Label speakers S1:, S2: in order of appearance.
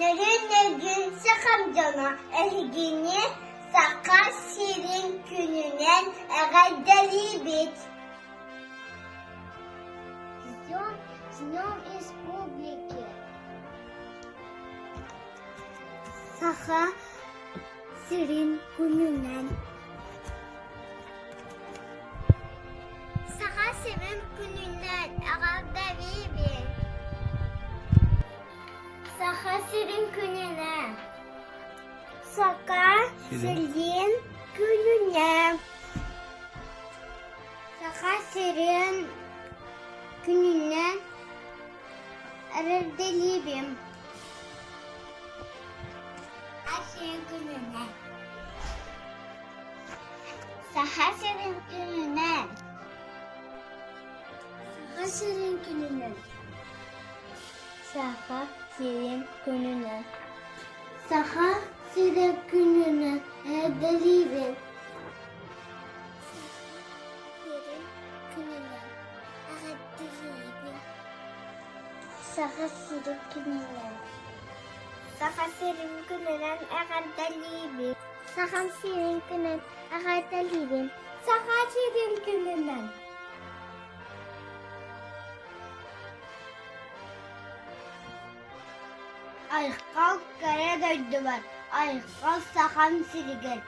S1: Нөрүн-нөргүн сахам дьоно эһигини Саха сирин күнүнэн эҕэрдэлиибит!
S2: Ждем с Днем Республики!
S1: Саха сирин күнүнэн
S2: Саха сирин күнүнэн эҕэрдэлиибин!
S1: Саха сирин күнүнэн Саха сирин күнүнэн
S2: Саха сирин күнүнэн эҕэрдэлиибин!
S1: Саха сирин күнүнэн
S2: Саха сирин күнүнэн Саха сирин күнүнэн
S1: Саха сирин күнүнэн
S2: Саха сирин күнүнэн эҕэрдэлиибин!
S1: Сирин күнүнэн эҕэрдэлиибин!
S2: Саха сирин күнүнэн
S1: Саха сирин күнүнэн эҕэрдэлиибин!
S2: Саха сирин күнүн эҕэрдэлиибин!
S1: Саха сирин күнүнэн
S2: Айхал кэрэ дойдубар, айхал Сахам сиригэр!